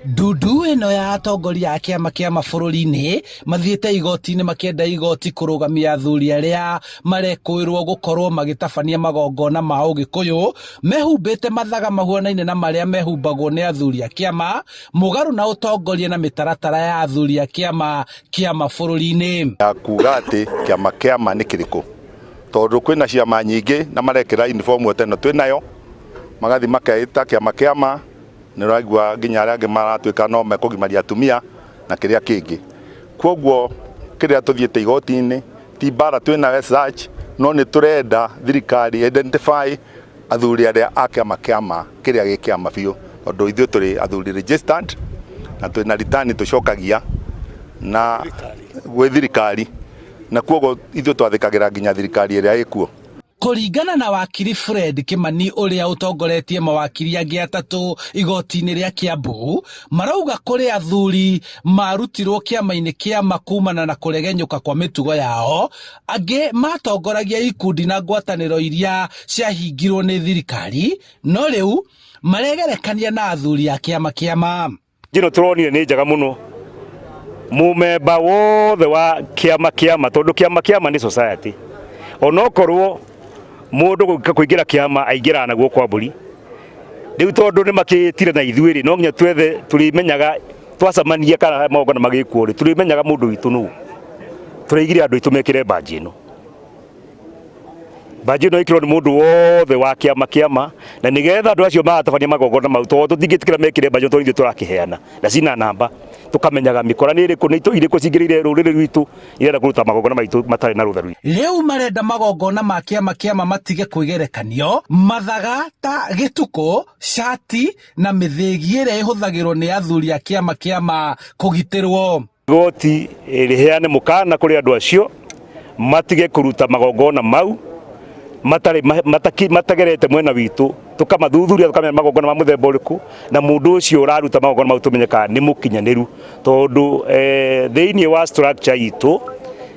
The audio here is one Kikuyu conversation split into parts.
Ndundu ĩno ya atongoria a kĩama kĩa mabũrũri-inĩ mathiĩte igoti-inĩ makĩenda igoti kũrũgamia athuri arĩa marekũĩrwo gũkorwo magĩtabania magongona ma ũgĩkũyũ mehumbĩte mathaga mahuanaine na marĩa mehumbagwo nĩ athuri a kĩama mũgarũ na ũtongoria na mĩtaratara ya athuri a kĩama kĩa mabũrũri-inĩ. Ya kuga atĩ kĩama kĩama nĩ kĩrĩkũ, tondũ kwĩna ciama nyingĩ na marekĩra uniform ta ĩno twĩnayo, magathi makeĩta kĩama kĩama. Nĩ ũraigua nginya arĩa angĩ maratuĩka no mekũgimaria atumia na kĩrĩa kĩngĩ. Kwoguo kĩrĩa tũthiĩte igoti-inĩ ti mbara twĩnayo as such, no nĩ tũrenda thirikari identify athuri arĩa a kĩama kĩama kĩrĩa gĩ kĩama biũ, tondũ ithuĩ tũrĩ athuri registered na twĩna return tũcokagia na gwĩ thirikari, na kwoguo ithuĩ twathĩkagĩra nginya thirikari ĩrĩa ĩkuo. Kũringana na wakiri Fred Kimani ũrĩa ũtongoretie mawakiri angĩ atatũ igoti-inĩ rĩa Kiambu, marauga kũrĩ athuri marutirwo kĩama-inĩ kĩama kumana na kũregenyũka kwa mĩtugo yao, angĩ matongoragia ikundi na ngwatanĩro iria ciahingirwo nĩ thirikari, no rĩu maregerekania na athuri a kĩama kĩama. Njĩra tũronire nĩ njega mũno, mũmemba wothe wa kĩama kĩama, tondũ kĩama kĩama nĩ society, onokorwo mũndũ kũingĩra kĩama aingĩraga naguo kwa mbũri. Rĩu tondũ nĩ makĩtire na ithuĩ rĩ, no nginya twethe tũrĩmenyaga twacemania kana magongona magĩkwo rĩ, tũrĩmenyaga mũndũ witũ nũ. Tũraigire andũ aitũ mekĩre mbanji ĩno. Mbanji ĩno ĩkĩrwo nĩ mũndũ wothe wa kĩama kĩama, na nĩgetha andũ acio maratabania magongona mau, tondũ tũtingĩtĩkĩra mekĩre mbanji tondũ ithuĩ tũrakĩheana na cina namba, tũkamenyaga mĩkora nĩ ĩrĩkũ, nĩ itoi irĩkũ cingĩrĩire rũrĩrĩ rwitũ irenda kũruta magongona maitũ matarĩ na rũtha rwitũ. Rĩu marenda magongona ma kĩama kĩama matige kwĩgerekanio mathaga ta gĩtukũ, cati na mĩthĩgi ĩrĩa ĩhũthagĩrwo nĩ athuri a kĩama kĩama kũgitĩrwo. Igoti rĩheane mũkana kũrĩ andũ acio matige kũruta magongona mau matarĩ matagerete mwena witũ, tũkamathuthuria tũkamenya magongona ma mũthemba ũrĩkũ, na mũndũ ũcio ũraruta magongona mau tũmenye kana nĩ mũkinyanĩru, tondũ thĩinĩ wa structure itũ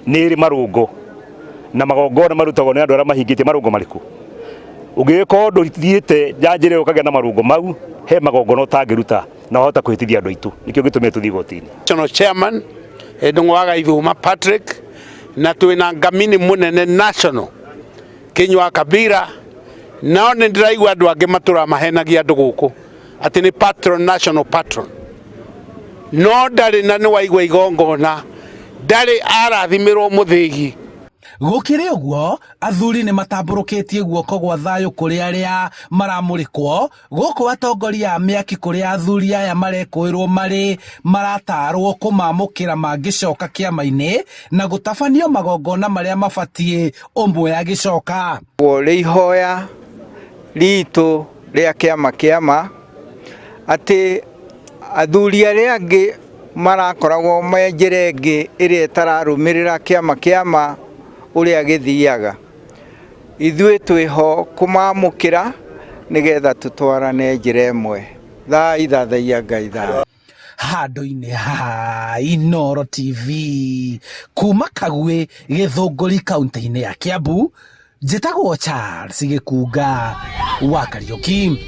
nĩ ĩrĩ marũngo, na magongona marutagwo nĩ andũ arĩa mahingĩtie marũngo marĩkũ. Ũngĩgĩkorwo ndũthiĩte njanjĩra ĩyo ũkagĩa na marũngo mau, he magongona ũtangĩruta na wahota kũhĩtithia andũ aitũ. Nĩkĩo gĩtũmire tũthiĩ igoti-inĩ. National Chairman Ndung'u wa Gaithuma Patrick, na twĩna ngamini mũnene national Kinyua Kabira, nao nĩ ndĩraigua andũ angĩ matũra mahenagia andũ gũkũ atĩ nĩ patron, national patron, no ndarĩ na nĩ waigua igongona ndarĩ arathimĩrwo mũthĩgi. Gũkĩrĩ ũguo, athuri nĩ matambũrũkĩtie guoko gwa thayũ kũrĩ arĩa maramũrĩkwo. Gũkũ atongoria a mĩaki kũrĩa athuri aya marekũĩrwo marĩ maratarwo kũmamũkĩra mangĩcoka kĩama-inĩ na gũtabanio magongona marĩa mabatiĩ ũmwe agĩcoka. Rĩ ihoya ritũ rĩa kĩama kĩama atĩ athuri arĩa angĩ marakoragwo me njĩra ĩngĩ ĩrĩa ĩtararũmĩrĩra kĩama kĩama ũrĩa gĩthiaga. Ithuĩ twĩho kũmamũkĩra nĩgetha tũtwarane njĩra ĩmwe. Thai thathaiya Ngai thayũ. Handũ-inĩ ha Inooro TV kuma Kagwĩ Gĩthũngũri kaunti-inĩ ya Kiambu, njĩtagwo Charles Gĩkunga wa Kariũki.